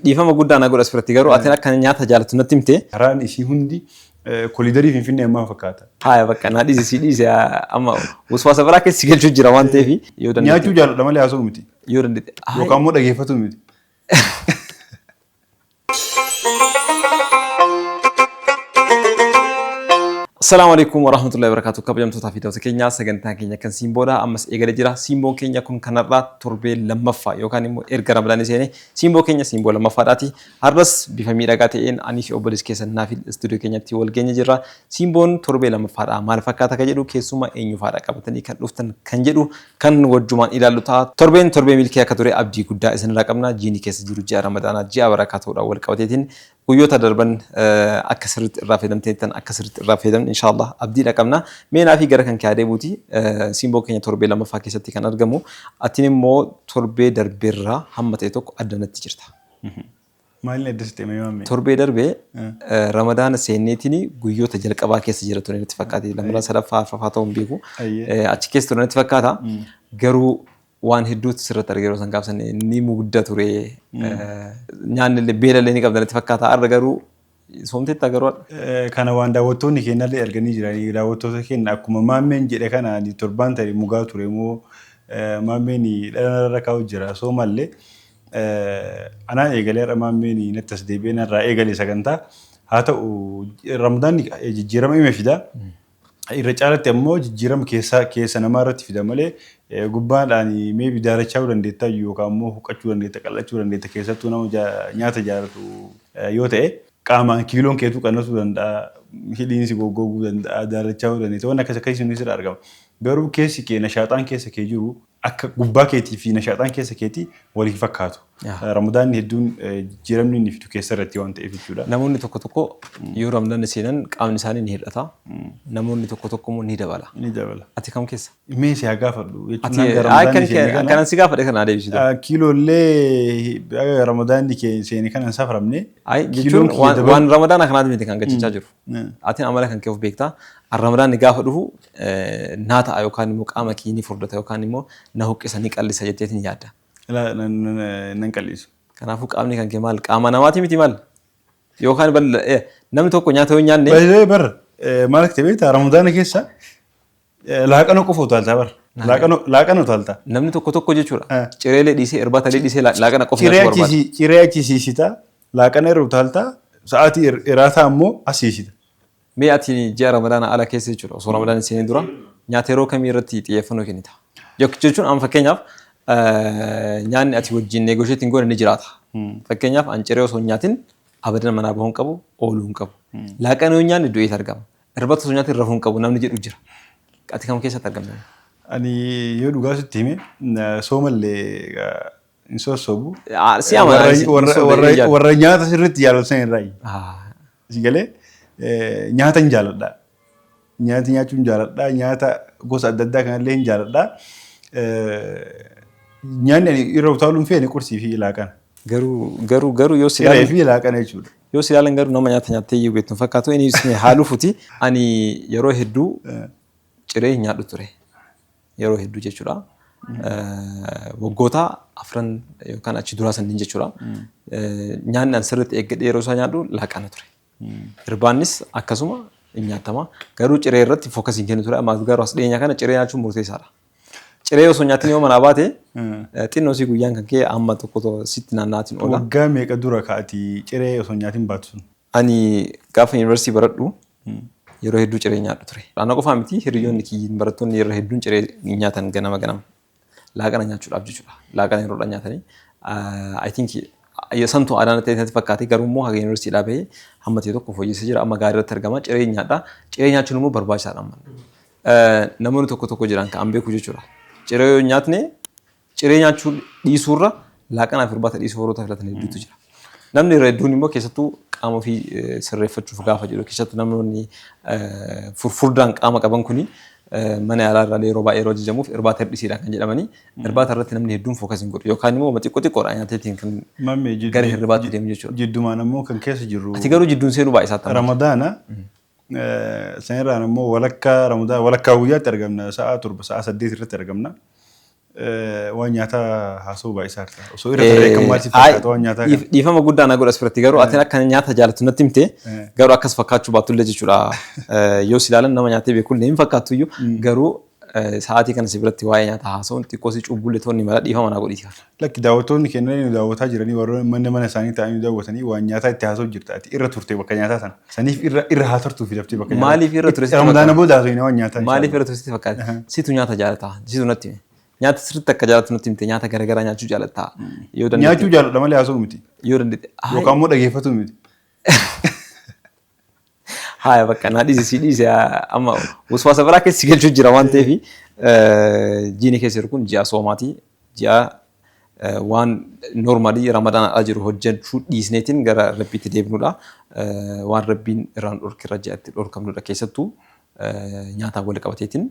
Dhiifama guddaa na godha asirratti garuu atiin akka nyaata jaalattu natti himte. Karaan isii hundi koliidarii Finfinnee ammaa fakkaata. Haaya bakka naa dhiisi si dhiise amma waswaasa biraa keessa si galchuu jira waan ta'eef yoo dandeette. Nyaachuu jaaladha malee haasa'uu miti. Yoo dandeette. Yookaan immoo dhageeffatuu miti. Assalaamu alaikum warahmatullahi wabarakatuh. Kabajamtootaa fi daawwattoota keenya sagantaa keenya kan Simboodha. Ammas eegalee jira. Simboon keenya kun kanarraa torbee lammaffaa yookaan immoo erga Ramadaanii seenee simboo keenya simboo lammaffaadhaati. Har'as bifa miidhagaa ta'een anii fi obboleessi keessan Naafil istuudiyoo keenyatti wal geenye jirra. Simboon torbee lammaffaadha maal fakkaata kan jedhu keessuma eenyufaadha qabatanii kan dhuftan kan jedhu kan wajjumaan ilaallu ta'a. Torbeen torbee milkii akka ture abdii guddaa isinirraa qabna. Jiini keessa jiru ji'a Ramadaanaa ji'a barakaa ta'uudhaan wal qabateetiin guyyoota darban akka sirriitti irraa fayyadamteettan akka sirriitti irraa fayyadamne inshaallah abdiidha qabna. Mee naafii gara kan kee adeemuuti. Simboo keenya torbee lammaffaa keessatti kan argamu. Atiin immoo torbee darbeerraa hamma ta'e tokko addanatti jirta. Maaliin adda sitti hime maammee? Torbee darbe Ramadaana seenneetiin guyyoota jalqabaa keessa jira ture natti fakkaate. Lammaffaa sadaffaa arfaffaa ta'uu hin beeku. Achi keessa ture natti fakkaata. Garuu waan hedduutu sirratti arge yeroo san gaafsan ni mugda ture. Nyaanni illee beela illee ni qabda natti fakkaata. Har'a garuu soomteetta garuu har'a. Kana waan daawwattoonni keenya illee arganii jiranii daawwattoota keenya akkuma maammeen jedhe kana ani torbaan ta'e mugaa ture moo maammeen dhala narra kaa'u jira soomallee Anaan eegalee har'a maammeen natti as deebi'ee narraa eegale sagantaa. Haa ta'u Ramadaanni jijjiirama ima fida. Irra caalatti ammoo jijjiirama keessa keessa namaa irratti fida malee gubbaadhaan maybe daarachaa dandeetta yookaan ammoo huqqachuu dandeetta qal'achuu dandeetta keessattuu nama nyaata jaalatu yoo ta'e qaamaan kiiloon keetuu qannasuu danda'a hidhiin si goggoguu danda'a daarachaa dandeetta waan akkas akkasii sun sirra argama. Garuu keessi kee nashaaxaan keessa kee jiru akka gubbaa keetii fi nashaaxaan keessa keetii wal hin fakkaatu. Ramadaanni hedduun jijjiiramni inni fidu keessa irratti waan ta'eef jechuudha. Namoonni tokko tokko yoo Ramadaanni seenan qaamni isaanii ni hir'ata. Namoonni tokko tokko immoo ni dabala. Ni dabala. Ati kam keessa? Mee si haa gaafadhu jechuun Ati hanga Ramadaanni seene kana kanan si gaafadhe kana deebisitu. Kiiloollee hanga Ramadaanni seene kana hin safaramne. Ayi Kiiloon jechuun kiyya waan dabalu. waan Ramadaana kanaati miti kan gachachaa jiru. Ati amala kan kee of beektaa. Ramadaanni gaafa dhufu naa ta'a yookaan immoo qaama kiyya ni furdata yookaan immoo na huqqisa ni qallisa jetteetiin yaadda. Nan qal'isu. Kanaafuu qaamni kan kee maal? Qaama namaati miti maal? Yookaan namni tokko nyaata yoo hin nyaanne. Baay'ee bar maal akka ta'e beektaa Ramadaana keessa laaqana qofa utaaltaa bar. Laaqana utaaltaa. Namni tokko tokko jechuudha. Cireelee dhiisee irbaatalee dhiisee laaqana qofa nyaachuu barbaada. Ciree achisiisita laaqana irra utaaltaa sa'aatii iraataa immoo asiisita. Mee ati ji'a Ramadaana ala keessa jechuudha osoo Ramadaan hin seenin dura nyaata yeroo kamii irratti xiyyeeffannoo kennita? Jechuun amma fakkeenyaaf nyaanni ati wajjin negotiate hin goone ni jiraata. Fakkeenyaaf an ciree osoo hin nyaatin abadan manaa bahuu hin qabu, ooluu hin qabu. Laaqana yoo nyaanne du'eet argama. Irbata osoo nyaatin rafuu hin qabu namni jedhu jira. Ati kam keessatti argamta? Ani yoo dhugaa sitti hime soomallee hin sossobu. Si amana. Warra nyaata sirriitti jaalatu san irraa. Si galee nyaata hin jaaladha. Nyaata nyaachuu hin jaaladha. Nyaata gosa adda addaa kanallee hin jaaladha. Nyaanni ani irra utaaluu hin feene qursii fi laaqana. Garuu yoo si Ciree ilaalan fi laaqana jechuudha. Yoo si ilaalan garuu nama nyaata nyaattee iyyuu beektu hin fakkaatu. Inni haa lufuti. Ani yeroo hedduu ciree hin nyaadhu ture. Yeroo hedduu jechuudha. Waggoota afran yookaan achi duraa sanniin jechuudha. Nyaanni an sirriitti eeggadhee yeroo isaa nyaadhu laaqana ture. Irbaannis akkasuma hin nyaatama. Garuu ciree irratti focus hin kennu ture. Amma garuu as dhiyeenya kana ciree nyaachuun murteessaadha. Ciree osoo nyaatin yoo manaa baate xinnoo si guyyaan kan kee amma tokko sitti naanna'aatiin oola. Waggaa meeqa dura ka'ati ciree osoo nyaatin baatu sun? Ani gaafa yuunivarsiitii baradhu yeroo hedduu ciree nyaadhu ture. Ana qofaa miti hiriyoonni kiyyiin barattoonni yeroo hedduun ciree nyaatan ganama ganama. Laaqana nyaachuudhaaf jechuudha. Laaqana yeroodhaan nyaatanii. I think santu aadaa natti natti fakkaate garuu immoo haga yuunivarsiitiidhaa bahee hamma ta'e tokko fooyyessee jira. Amma gaarii irratti argama. Ciree nyaadha. Ciree nyaachuun immoo barbaachisaadha amma. Namoonni tokko tokko jiran kan beeku jechuudha. Ciree yoo nyaatne Ciree nyaachuu dhiisuurra laaqanaa fi irbaata dhiisuu warroota filatan hedduutu jira. Namni irra hedduun immoo keessattuu qaama ofii sirreeffachuuf gaafa jedhu keessattuu namoonni furfurdaan qaama qaban kuni mana yaalaa irraa yeroo baay'ee yeroo ajajamuuf irbaata hir'isiidha kan jedhamanii irbaata irratti namni hedduun fookas hin godhu yookaan immoo xiqqoo xiqqoodha nyaateetiin kan Mammee gara hirribaatti deemu jechuudha. Jiddumaan ammoo kan keessa jirru Ati garuu jidduun seenuu baay'isaatti amma. Ramadaana sanirraan ammoo walakkaa Ramadaana walakkaa guyyaatti argamna sa'a 7 sa'a 8 irratti argamna. Waan nyaataa haasa'uu baay'isaa jirta. Osoo irra tarree kan maal si fakkaata waan nyaataa kana? Dhiifama guddaa na godha asirratti, garuu ati akka nyaata jaalatu natti himte, garuu akkas fakkaachuu baatullee jechuudha. Yoo si ilaalan nama nyaatee beekullee hin fakkaattu iyyuu, garuu sa'aatii kana si biratti waa'ee nyaataa haasa'uun xiqqoo si cubbullee ta'uu ni mala, dhiifama naa godhiiti. Lakki, daawwattoonni keenya nu daawwataa jiranii, warroonni mana mana isaanii taa'anii nu daawwatanii, waan nyaataa itti haasa'u jirta. Ati irra turte bakka nyaataa sana. Saniif irra haa turtuu fi daftee bakka nyaataa. Maaliif irra ture sitti Ramadaana fakkaata? booda haasa'ina waan nyaataa. Maaliif irra ture sitti fakkaate? Situ nyaata jaalata. Situ natti hime. Nyaata sirriitti akka jaalatu natti himte, nyaata garaagaraa nyaachuu jaalatta. Yoo dandeette Nyaachuu jaalladha malee haasa'u miti. Yoo dandeette. Yookaan immoo dhageeffatu miti. Haaya, bakka naa dhiise, si dhiise, amma waswaasa biraa keessa si galchuu jira waan ta'eef, jiini keessa jiru kun ji'a soomaati. Ji'a waan normally Ramadaan alaa jiru hojjechuu dhiisneetiin gara Rabbiitti deebinudha. Waan Rabbiin irraan dhorkirra ji'a itti dhorkamnudha, keessattuu nyaataan wal qabateetiin.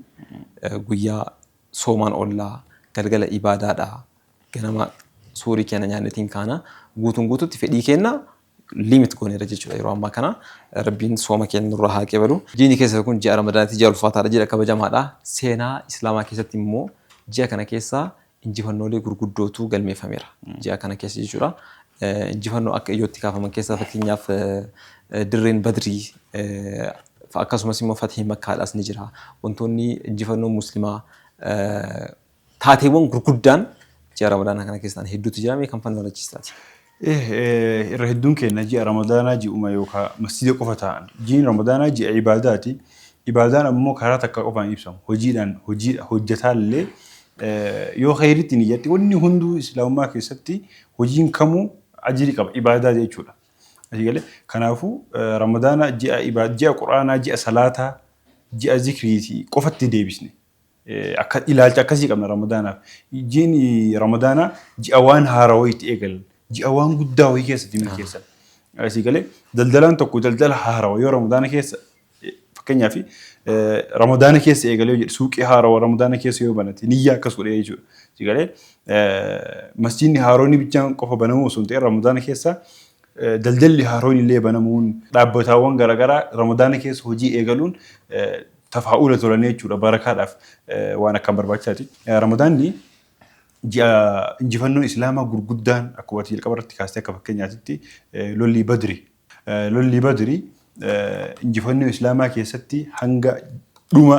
Guyyaa soomaan oollaa, galgala ibaadaadha. Ganama suurii keenya nyaannetiin kaana, guutuun guututti fedhii keenya limit gooneera jechuudha yeroo ammaa kana. Rabbiin sooma keenya nurraa haa qeebalu. Jiini keessa kun ji'a Ramadaanaatti ji'a ulfaataadha, ji'a kabajamaadha. Seenaa Islaamaa keessatti immoo ji'a kana keessa injifannoolee gurguddootu galmeeffameera. Ji'a kana keessa jechuudha. Injifannoo akka iyyootti kaafaman keessaa fakkeenyaaf dirreen Badrii, akkasumas immoo Fatihii Makkaadhaas ni jira. Wantoonni injifannoo Muslimaa, taateewwan gurguddaan ji'a Ramadaanaa kana keessaan hedduutu jira. Mee kan fanna rachiistaati? Irra hedduun keenya ji'a Ramadaanaa ji'uma yookaan masjida qofa ta'an. Ji'i Ramadaanaa ji'a ibaadaati. Ibaadaan ammoo karaa takka qofaan ibsamu. Hojiidhaan hojii hojjetaallee yoo khayritti niyyatti, wanni hunduu Islaamummaa keessatti hojiin kamuu ajirii qaba, ibaadaa jechuudha. Asii galee, kanaafuu Ramadaana ji'a ji'a Quraanaa, ji'a salaataa, ji'a zikriiti qofatti deebisne. Akka ilaalcha akkasii qabna Ramadaanaaf. Ji'i Ramadaanaa ji'a waan haaraa wayiitti eegalan. Ji'a waan guddaa wayii keessatti milkeessan. Asii galee, daldalaan tokko daldala haarawaa yoo Ramadaana keessa, fakkeenyaaf Ramadaana keessa eegalee yoo jedhe, suuqii haarawaa Ramadaana keessa yoo banate, niyyaa akkas godhee jechuudha. Asii galee, masjiidni haaroonni bichaan qofa banamuu osoo hin ta'in, Ramadaana keessa daldalli haaroon illee banamuun, dhaabbataawwan garaagaraa Ramadaana keessa hojii eegaluun tafaa'ula tolanii jechuudha, barakaadhaaf waan akkaan barbaachisaati. Ramadaanni ji'a injifannoon Islaamaa gurguddaan, akkuma ati jalqaba irratti kaastee, akka fakkeenyaatitti lolli Badri. Lolli Badri injifannoo Islaamaa keessatti hanga dhuma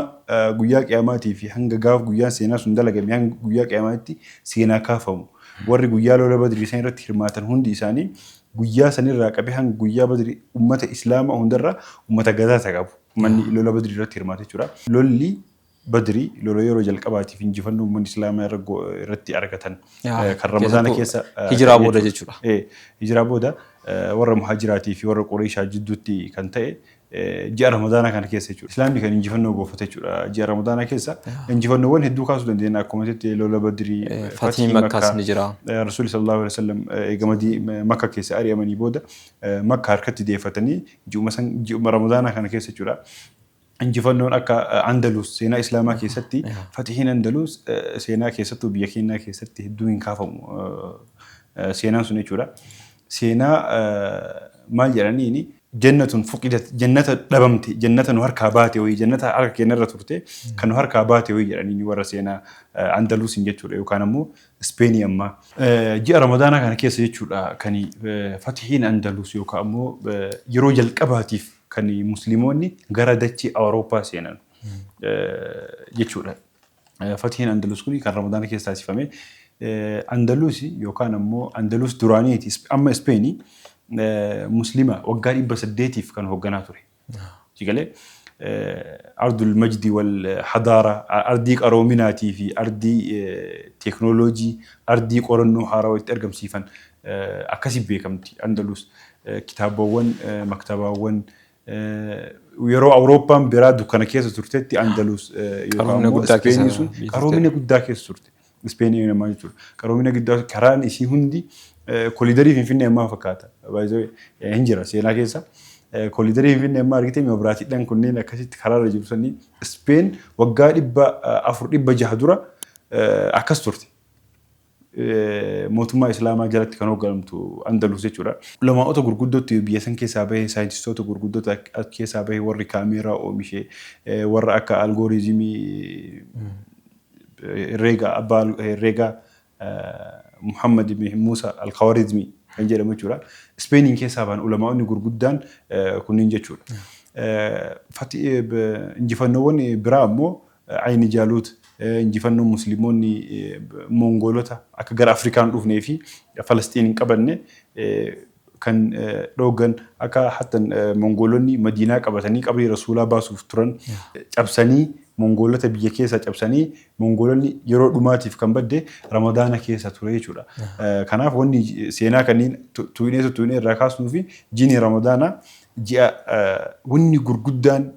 guyyaa Qiyaamaatii fi hanga gaaf guyyaan seenaa sun dalagame hanga guyyaa Qiyaamaatti seenaa kaafamu. Warri guyyaa lola Badrii san irratti hirmaatan hundi isaanii guyyaa sanirraa qabee hanga guyyaa Badrii ummata Islaamaa hundarraa ummata gadaata qabu. Manni lola Badrii irratti hirmaate jechuudha. Lolli Badrii lola yeroo jalqabaatiif injifannoo uummanni Islaamaa irratti argatan kan Ramadaana keessa Hijiraa booda jechuudha. Hijiraa booda warra Muhaajiraatii fi warra Qureeshaa jidduutti kan ta'e ji'a Ramadaanaa kana keessa jechuudha. Islaamni kan injifannoo goofate jechuudha. Ji'a Ramadaanaa keessa injifannoowwan hedduu kaasuu dandeenya, akkuma jetti lola Badrii, Fatii Makkaas ni jira. Rasuulli sallallahu alaihi wasallam eegamadii Makka keessa ari'amanii booda Makka harkatti deeffatanii ji'uma san, ji'uma Ramadaanaa kana keessa jechuudha. Injifannoon akka Andalus seenaa Islaamaa keessatti, Fatihiin Andalus seenaa keessattuu biyya keenyaa keessatti hedduu hin kaafamu seenaan sun jechuudha. Seenaa maal jedhaniini, jannatun fuqidat, jannata dhabamte, jannata nu harkaa baate wayii, jannata harka keenyarra turte kan nu harkaa baate wayii jedhaniini warra seenaa Andalusiin jechuudha, yookaan ammoo Ispeenii ammaa. Ji'a Ramadaanaa kana keessa jechuudha kan Fatihiin Andalus yookaan ammoo yeroo jalqabaatiif kan Musliimoonni gara dachee Awurooppaa seenan jechuudha. Fatihiin Andalus kun kan Ramadaana keessa taasifame. Andalus yookaan ammoo Andalus duraaniiti, amma Ispeenii, Muslima waggaa 800f kan hoogganaa ture. Sigalee, ardul majdi wal hadaara, ardii qaroominaatii fi ardii teeknooloojii, ardii qorannoo haarawaa itti argamsiifan akkasi beekamti Andalus. Kitaabawwan, maktabaawwan, yeroo Awurooppaan biraa dukkana keessa turtetti Andalus yookaan immoo Ispeenii sun qaroomina guddaa keessa turte. Ispeenii namaa jechuudha. Qaroomina guddaa, karaan isii hundi koliidarii Finfinnee ammaa fakkaata. Baay'ee hin jira seenaa keessa. Koliidarii Finfinnee ammaa argitee, mabraatiidhaan kunneen akkasitti karaarra jiru sanii, Ispeen waggaa 400 600 dura akkas turte. Mootummaa Islaamaa jalatti kan hoogganamtu Andalus jechuudha. Ulamaa'ota gurguddootti biyya san keessaa bahee, saayintistoota gurguddoota keessaa bahee, warri kaameeraa oomishee, warra akka algooriizimii Herreega abbaa herreegaa Muhammad ibn Musa al-Khawarizmi kan jedhamu jechuudha. Ispeeniin keessaa ba'an ulamaa'onni gurguddaan kunniin jechuudha. Injifannoowwan biraa immoo Ayni Jaaluut, injifannoo musliimoonni Mongoolota akka gara Afrikaan dhufnee fi Falastiin hin qabanne kan dhooggan, akka hattan Mongoolonni Madiinaa qabatanii qabrii Rasuulaa baasuuf turan cabsanii, Mongoolota biyya keessaa cabsanii, Mongoolonni yeroo dhumaatiif kan badde Ramadaana keessa ture jechuudha. Kanaaf wanni seenaa kanneen tuqnee tuttuqnee irraa kaasnuu fi jiini Ramadaanaa ji'a wanni gurguddaan,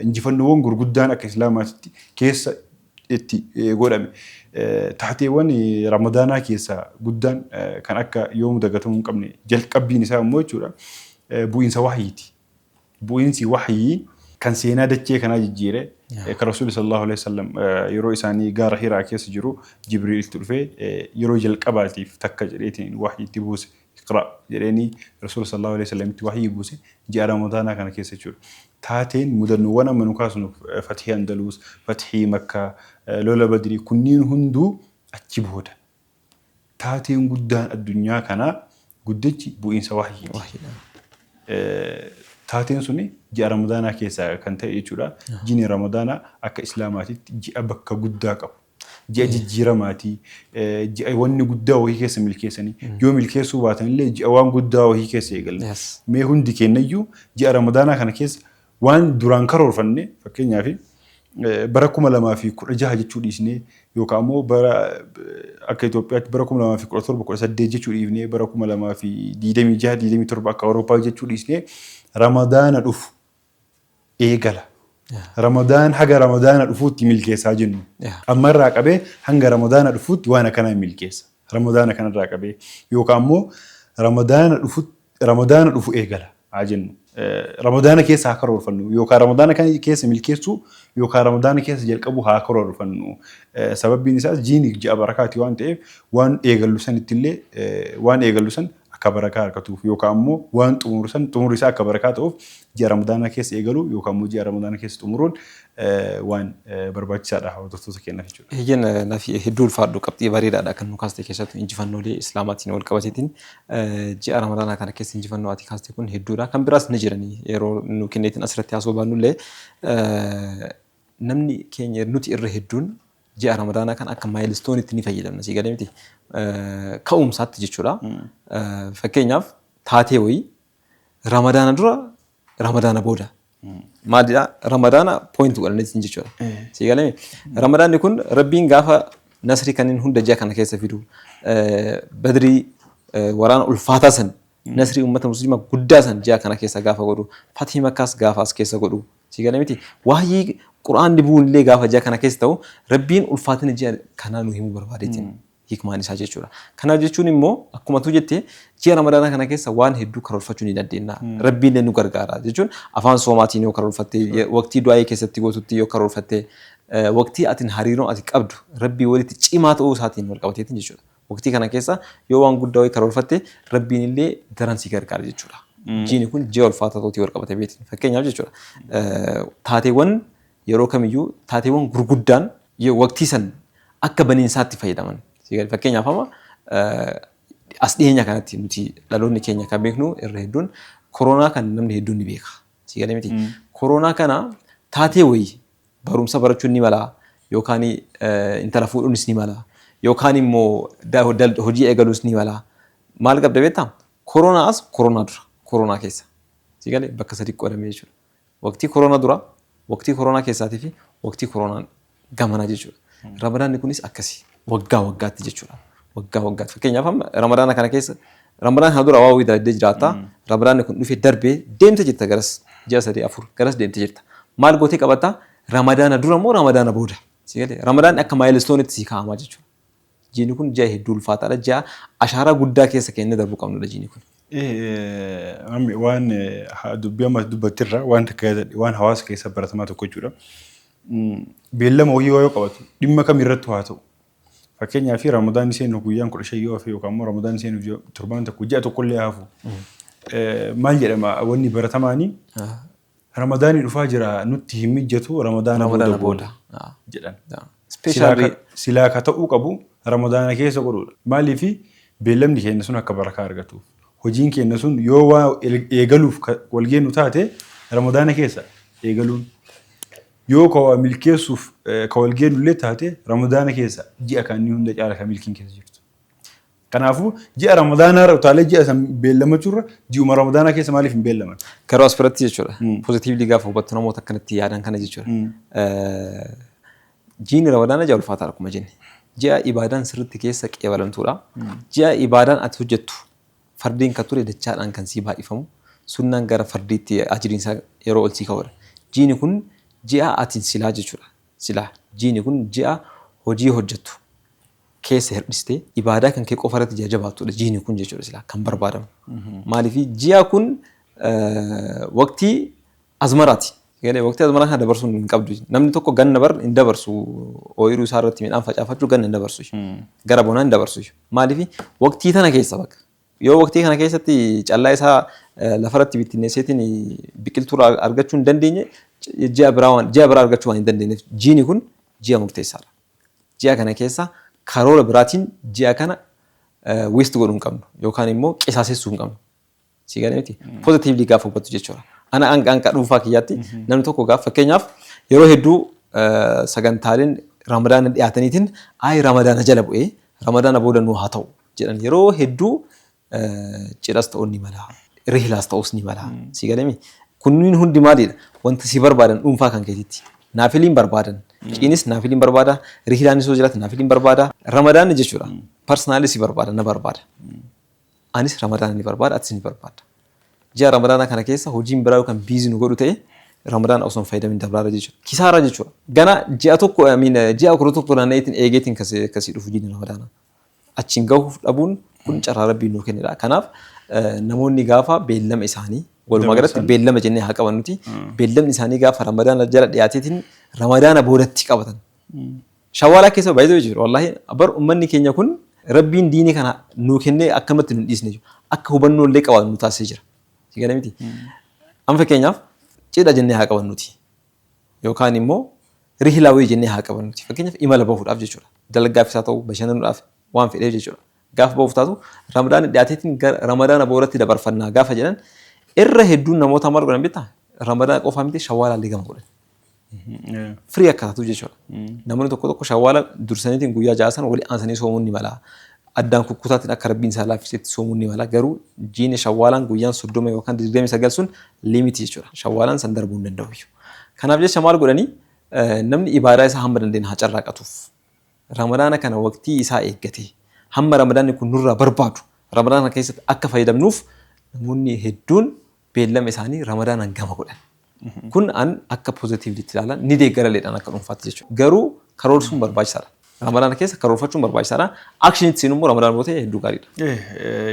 injifannoowwan gurguddaan akka Islaamaatitti keessa itti godhame. Taateewwan Ramadaanaa keessaa guddaan kan akka yoomuu dagatamuu hin qabne jalqabbiin isaa immoo jechuudha bu'iinsa wahyiiti. Bu'iinsi wahyii kan seenaa dachee kanaa jijjiire, kan Rasuulli sallallahu alaihi wasallam yeroo isaanii gaara Hiraa keessa jiru Jibriil itti dhufee yeroo jalqabaatiif takka jedheetiin wahyii itti buuse, iqra jedheenii Rasuula sallallahu alaihi wasallam itti wahyii buuse ji'a Ramadaanaa kana keessa jechuudha. Taateen mudannoowwan amma nu kaasnu Fatihii Andaluus, Fatihii Makkaa, lola Badrii kunniin hunduu achi booda. Taateen guddaan addunyaa kanaa guddichi bu'iinsa wahyiiti. Wahyiidha. Taateen suni ji'a Ramadaanaa keessaa kan ta'e jechuudha. Jiini Ramadaanaa akka Islaamaatitti ji'a bakka guddaa qabu. Ji'a jijjiiramaati. Ji'a wanni guddaa wahii keessa milkeessanii. Yoo milkeessuu baatanillee ji'a waan guddaa wahii keessa eegalan. Mee hundi keenyayyuu ji'a Ramadaanaa kana keessa waan duraan karoorfanne, fakkeenyaaf bara 2016 jechuu dhiisnee, yookaan immoo bara akka Itoophiyaatti bara 2017, 18 jechuu dhiifnee, bara 2026, 27 akka Awurooppaa jechuu dhiisnee, Ramadaana dhufu eegala. Ramadaan haga Ramadaana dhufuutti milkeessaa jennu. Ammarraa qabee hanga Ramadaana dhufuutti waan akkanaa milkeessa. Ramadaana kanarraa qabee yookaan immoo Ramadaana dhufu, Ramadaana dhufu eegala haa jennu. Ramadaana keessa haa karoorfannu yookaan Ramadaana kana keessa milkeessuu yookaan Ramadaana keessa jalqabu haa karoorfannu. Sababbiin isaas jiini ji'a barakaati waan ta'eef, waan eegallu sanitti illee waan eegallu san akka barakaa harkatuuf yookaan immoo waan xumuru san xumurri isaa akka barakaa ta'uuf ji'a Ramadaanaa keessa eegaluu yookaan immoo ji'a Ramadaana keessa xumuruun waan barbaachisaadha hordoftoota keenyaaf jechuudha. Eeyyeen nafi, hedduu ulfaadhu, qabxii bareedaadha kan nu kaaste. Keessattuu injifannoolee Islaamaatiin wal qabateetiin ji'a Ramadaanaa kana keessa injifannoo ati kaaste kun hedduudha. Kan biraas ni jiranii yeroo nu kenneetiin asirratti haasoo baannullee, namni keenya nuti irra hedduun ji'a Ramadaanaa kan akka milestoneitti ni fayyadamna, sii galee miti, ka'umsaatti jechuudha. Fakkeenyaaf taatee wayii Ramadaana dura, Ramadaana booda. Maalidha? Ramadaana point godhaniitiin jechuudha. Sii galee, Ramadaanni kun Rabbiin gaafa nasrii kanneen hunda ji'a kana keessa fidu, Badrii waraana ulfaataa san, nasrii uummata musliimaa guddaa san ji'a kana keessa gaafa godhu, Fatihii Makkaas gaafa as keessa godhu, sii galee miti, wahyii Qur'aanni bu'uun illee gaafa ji'a kana keessa ta'u, Rabbiin ulfaatina ji'a kanaa nu himuu barbaadeetiin hikmaan isaa jechuudha. Kana jechuun immoo akkuma tu jette ji'a Ramadaanaa kana keessa waan hedduu karoorfachuu ni dandeenya. Rabbiin illee nu gargaara jechuun afaan soomaatiin yoo karoorfatte, waqtii du'aayii keessatti gootutti yoo karoorfatte, waqtii atin hariiroon ati qabdu Rabbii walitti cimaa ta'uu isaatiin wal qabateetiin jechuudha. Waqtii kana keessa yoo waan guddaa wayii karoorfatte, Rabbiin illee daran si gargaara jechuudha. Jiini kun ji'a ulfaataa ta'uutii wal qabate beetiin. Fakkeenyaaf jechuudha. Taateewwan yeroo kamiyyuu taateewwan gurguddaan waqtii san akka baniinsaatti fayyadaman. Fakkeenyaaf amma as dhiyeenya kanatti nuti dhaloonni keenya kan beeknu irra hedduun koronaa kan namni hedduun ni beeka. Si galee miti. Koronaa kana taatee wayii barumsa barachuun ni mala, yookaan intala fuudhuunis ni mala, yookaan immoo hojii eegaluus ni mala. Maal qabda beektaa? Koronaa as, koronaa dura, koronaa keessa. Si galee, bakka sadi qoodamee jechuudha. Waqtii koronaa dura, waqtii koronaa keessaatii fi waqtii koronaan gamanaa jechuudha. Ramadaanni kunis akkasi waggaa waggaatti jechuudha. Waggaa waggaatti. Fakkeenyaaf amma Ramadaana kana keessa, Ramadaan kana dura waa wayii daladdee jiraatta. Ramadaanni kun dhufee darbee deemte jirta, garas ji'a 3, 4 garas deemte jirta. Maal gootee qabatta? Ramadaana dura immoo Ramadaana booda. Si galee, Ramadaanni akka milestoneitti si kaa'amaa jechuudha. Jiini kun ji'a hedduu ulfaataadha. Ji'a ashaaraa guddaa keessa kennee darbuu qabnudha jiini kun. Waan dubbii amma dubbattirra waan takka yaadadhe, waan hawaasa keessa baratamaa tokko jechuudha. Beellama wayii yoo qabatu dhimma kam irratti haa ta'u. Fakkeenyaaf Ramadaan seenu guyyaan 15 yoo hafe yookaan immoo Ramadaan seenuuf torbaan tokko, ji'a tokkollee hafu. Maal jedhama wanni baratamaanii? Ramadaanii dhufaa jira, nutti hin mijjatu, Ramadaana booda goona jedhan. Special Silaa ka ta'uu qabu Ramadaana keessa godhuudha. Maaliif? Beellamni keenya sun akka barakaa argatuuf. Hojiin keenya sun yoo waa eegaluuf wal geennu taate, Ramadaana keessa eegaluun. Yoo ka waa milkeessuuf ka wal geennu illee taate, Ramadaana keessa, ji'a kan inni hunda caala kan milkiin keessa jirtu. Kanaafuu ji'a Ramadaanaa irra utaalee ji'a san beellamachuurra ji'uma Ramadaanaa keessa maaliif hin beellaman? Garuu as biratti jechuudha. Positively gaafa hubattu namoota akkanatti yaadan kana jechuudha. Jiini Ramadaana ji'a ulfaataadha akkuma jenne. Ji'a ibaadaan sirriitti keessa qeebalamtuudha. Ji'a ibaadaan ati hojjettu fardiin kan ture dachaadhaan kan sii baay'ifamu, sunnaan gara fardiitti ajiriin isaa yeroo ol sii ka'udha. Jiini kun ji'a ati silaa jechuudha. Silaa jiini kun ji'a hojii hojjettu keessa hir'istee ibaadaa kan kee qofa irratti jajabaattudha jiini kun jechuudha silaa kan barbaadamu. Maaliif? Ji'a kun waqtii azmaraati. Galee waqtii azmaraa kana dabarsuu hin qabdu. Namni tokko ganna bar hin dabarsu, ooyiruu isaa irratti midhaan facaafachuu ganna hin dabarsu. Gara bonaa hin dabarsu. Maaliif? Waqtii tana keessa bakka. Yoo waqtii kana keessatti callaa isaa lafarratti bittinneesseetiin biqiltuu argachuu hin dandeenye, ji'a biraa argachuu waan hin dandeenyeef jiini kun ji'a murteessaadha. Ji'a kana keessa karoora biraatiin ji'a kana waste godhuu hin qabnu yookaan immoo qisaasessuu hin qabnu. Si galee miti? Positively gaafa hubattu jechuudha. Ana hanga dhuunfaa kiyyaatti namni tokko gaafa, fakkeenyaaf, yeroo hedduu sagantaaleen Ramadaana dhiyaataniitiin ayi Ramadaana jala bu'ee Ramadaana booda nu haa ta'u jedhan, yeroo hedduu cidhas ta'uu ni mala. Rihilaas ta'uus ni mala. Si galee miti? Kunniin hundi maalidha? Wanta si barbaadan dhuunfaa kan keetitti. Naafiliin barbaadan. Ciinis naafiliin barbaada. Rihilaanis yoo jiraate naafiliin barbaada. Ramadaanni jechuudha. Personally si barbaada, na barbaada. Anis Ramadaana ni barbaada, atis ni barbaada. Ji'a Ramadaanaa kana keessa hojiin biraa yookaan busy nu godhu ta'e Ramadaana osoo hin fayyadamin dabraara jechuudha. Kisaaraa jechuudha. Gana ji'a tokko, I mean, ji'a 11 naanna'eetiin eegeetiin kasii dhufu jiini Ramadaanaa. Achiin gahuuf dhabuun kun carraa Rabbiin nuu kennedha. Kanaaf namoonni gaafa beellama isaanii, walumaa galatti beellama jennee haa qabannuti, beellamni isaanii gaafa Ramadaana jala dhiyaateetiin Ramadaana boodatti qabatan. Shawwaalaa keessa baay'ee jiru. Wallaahi bar uummanni keenya kun Rabbiin diinii kana nuu kennee akkamatti nu hin dhiisne jiru. Akka hubannoo illee qabaatu nu taasisee jira. Si galee miti? Amma fakkeenyaaf cidha jennee haa qabannuti. Yookaan immoo rihilaa wayii jennee haa qabannuti. Fakkeenyaaf imala bahuudhaaf jechuudha. Dalaggaafis haa ta'u, bashannanuudhaaf, waan fedheef jechuudha. Gaafa bahuuf taatu Ramadaana dhiyaateetiin Ramadaana boodatti dabarfannaa gaafa jedhan, irra hedduun namoota maal godhan beektaa? Ramadaana qofaa miti, Shawwaalaallee gama godhan. Firii akka taatu jechuudha. Namoonni tokko tokko Shawwaala dursaniitiin guyyaa 6 sana walii aansanii soomuun ni mala. Addaan kukkutaatiin akka Rabbiin isaa laaffisetti soomuun ni mala. Garuu jiini Shawwaalaan guyyaan 30 yookaan 29 sun limit jechuudha. Shawwaalaan san darbuu hin danda'u. Kanaaf jecha maal godhanii, namni ibaadaa isaa hamma dandeenye haa carraaqatuuf. Ramadaana kana waqtii isaa eeggatee hamma Ramadaanni kun nurraa barbaadu Ramadaana kana keessatti akka fayyadamnuuf namoonni hedduun beellama isaanii Ramadaanaan gama godhan. Kun an akka positivelytti ilaalan ni deeggaraleedhaan akka dhuunfaatti jechuudha. Garuu karoorsuun barbaachisaadha. Ramadaana keessa karoorfachuun barbaachisaadha. Actionitti seenuu immoo Ramadaana booda hedduu gaariidha.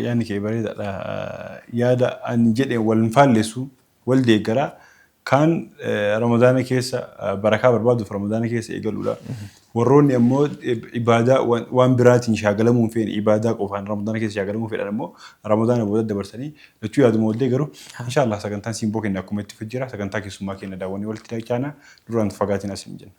Yaadni kee bareedaadha. Yaada ani jedhe wal hin faallessu, wal deeggaraa. Kaan Ramadaana keessa barakaa barbaaduuf Ramadaana keessa eegaluudha. Warroonni ammoo ibaadaa waan biraatiin shaagalamuu hin feene, ibaadaa qofaan Ramadaana keessa shaagalamuu fedhan ammoo Ramadaana booda dabarsanii lachuu yaaduma wallee. Garuu inshaallah sagantaan Simboo keenya akkuma itti jira. Sagantaa keessummaa keenya daawwannee walitti dachaana duraan fagaatiin as hin jenna.